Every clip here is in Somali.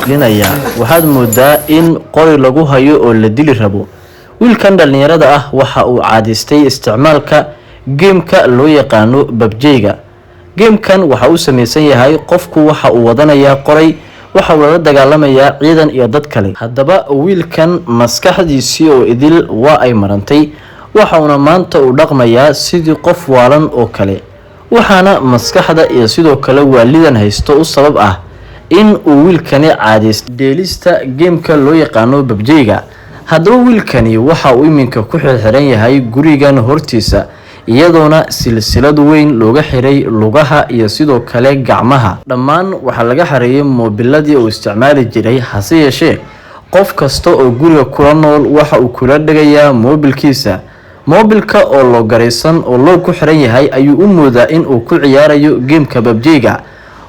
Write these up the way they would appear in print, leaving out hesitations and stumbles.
Linaya waxaad moodaa in qori lagu hayo oo la dili rabo. Wiilkan dhallinyarada ah waxa uu caadaystay isticmaalka game-ka loo yaqaano PUBG-ga. Game-kan waxa uu samaysan yahay, qofku waxa uu wadanayaa qoray, waxa uu lala dagaalamayaa ciidan iyo dad kale. Haddaba wiilkan maskaxdiisii oo idil waa ay marantay, waxa uuna maanta u dhaqmayaa sidii qof waalan oo kale, waxaana maskaxda iyo sidoo kale waalidan haysto u sabab ah in uu wiilkani caadaystay dheelista game-ka loo yaqaano PUBG-ga. Haddaba wiilkani waxa uu iminka ku xirxiran yahay gurigan hortiisa, iyadoona silsilad weyn looga xiray lugaha iyo sidoo kale gacmaha. Dhammaan waxaa laga xareeyay moobiladii uu isticmaali jiray. Hase yeeshee qof kasta oo guriga kula nool waxa uu kula dhegayaa moobilkiisa. Moobilka oo loo garaysan oo loo ku xiran yahay ayuu u moodaa in uu ku ciyaarayo game-ka PUBG-ga,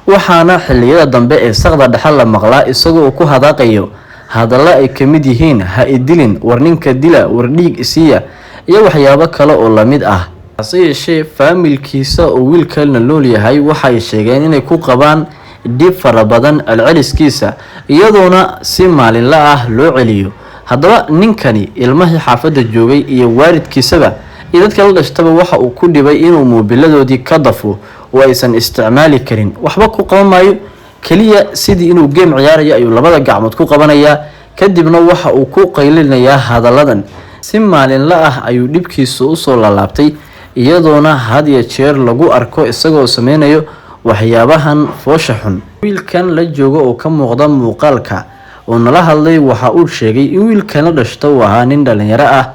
waxaana xilliyada dambe ee saqda dhexe la maqlaa isagoo ku hadaaqayo hadallo ay ka mid yihiin "Ha idilin, war ninka dila, war dhiig isiiya" iyo waxyaabo kale oo lamid ah. Hase yeeshee faamilkiisa oo wiilkalna nool yahay waxay sheegeen inay ku qabaan dhib fara badan celceliskiisa, iyadoona si maalinla ah loo celiyo. Haddaba ninkani ilmahii xaafadda joogay iyo waalidkiisaba iyo dadka la dhashtaba waxa uu ku dhibay inuu moobiladoodii ka dafo oo aysan isticmaali karin. Waxba ku qaban maayo, keliya sidii inuu game ciyaarayo ayuu labada gacmood ku qabanayaa, kadibna waxa uu ku qaylinayaa hadalladan. Si maalinla ah ayuu dhibkiisu usoo laalaabtay, iyadoona had iyo jeer lagu arko isagoo sameynayo waxyaabahan foosha xun. Wiilkan la jooga oo ka muuqda muuqaalka oo nala hadlay waxa uu sheegay in wiilkan la dhashto uu ahaa nin dhalinyaro ah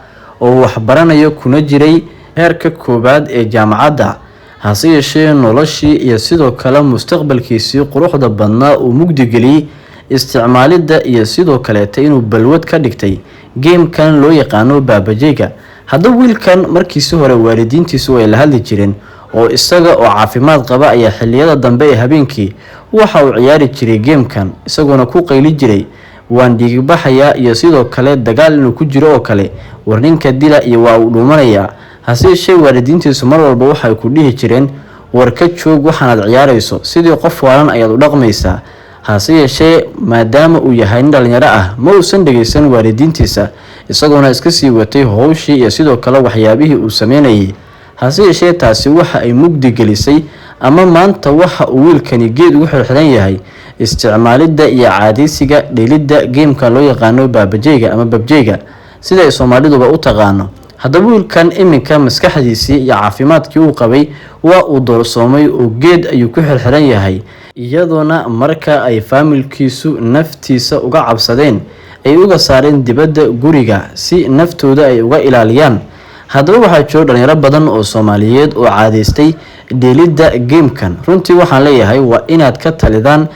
oo waxbaranayo, kuna jiray heerka koowaad ee jaamacadda. Hase yeeshee noloshii iyo sidoo kale mustaqbalkiisii quruxda badnaa uu mugdi geliyey isticmaalidda iyo sidoo kaleeta inuu balwad ka dhigtay game-kan loo yaqaano PUBG-ga. Haddaba wiilkan markiisi hore waalidiintiisu ay la hadli jireen oo isaga oo caafimaad qaba ayaa xilliyada dambe ee habeenkii waxa uu ciyaari jiray game-kan, isagoona ku qayli jiray "Waan dhiigbaxayaa" iyo sidoo kale dagaal inuu ku jiro oo kale, "War ninka dila" iyo "Waa uu dhuumanayaa". Hase yeeshee waalidiintiisu mar walba waxay ku dhihi jireen, "War ka joog waxaanaad ciyaarayso, sidii qof waalan ayaad u dhaqmaysaa". Hase yeeshee maadaama uu yahay nin dhalinyaro ah, ma uusan dhegeysan waalidiintiisa, isagoona iska sii watay howshii iyo sidoo kale waxyaabihii uu sameynayay. Hase yeeshee taasi waxa ay mugdi gelisay ama maanta waxa uu wiilkani geed ugu xirxiran yahay isticmaalidda iyo caadaysiga dheelidda game-ka loo yaqaano PUBG-ga ama PUBG-ga sida ay Soomaaliduba u taqaano. Haddaba wiilkan iminka maskaxdiisii iyo caafimaadkii uu qabay waa uu doorsoomay oo geed ayuu ku xirxiran yahay, iyadoona marka ay faamilkiisu naftiisa uga cabsadeen ay uga saareen dibadda guriga si naftooda ay uga ilaaliyaan. Haddaba waxaa jiro dhalinyaro badan oo Soomaaliyeed oo caadaystay dheelidda game-kan. Runtii waxaan leeyahay, waa inaad ka talidaan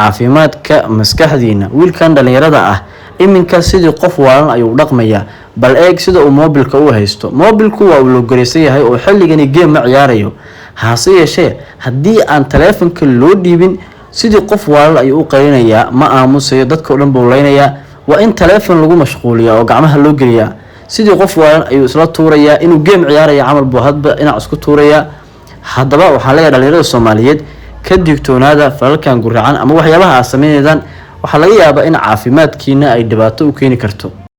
caafimaadka maskaxdiina. Wiilkan dhalinyarada ah iminka sidii qof waalan ayuu dhaqmayaa. Bal eeg sida uu moobilka u haysto. Moobilku waa uu logoreysan yahay oo xilligani game ma ciyaarayo. Hase yeeshee haddii aan taleefanka loo dhiibin, sidii qof waalan ayuu u qaylinayaa, ma aamusayo, dadka o dhan buu leynayaa. Waa in taleefon lagu mashquuliyaa oo gacmaha loo geliyaa. Sidii qof waalan ayuu isla tuurayaa, inuu game ciyaaraya camal buu hadba dhinac isku tuurayaa. Haddaba waxaan leeyahay dhalinyarada Soomaaliyeed, ka digtoonaada falalkan guracan ama waxyaabaha aad sameynaydaan. Waxaa laga yaabaa in caafimaadkiina ay dhibaato u keeni karto.